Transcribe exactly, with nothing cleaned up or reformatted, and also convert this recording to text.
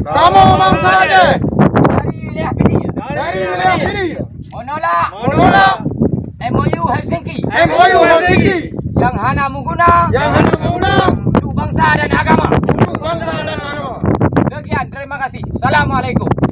Kamoe bansa Aceh. Dari wilayah Pidie. Dari wilayah Pidie. Menolak. Menolak. M O U Helsinki. M O U Helsinki. Yang hana mengguna. Yang hana mengguna. Untuk bangsa dan agama. Untuk bangsa dan agama. Sekian, terima kasih. Assalamualaikum.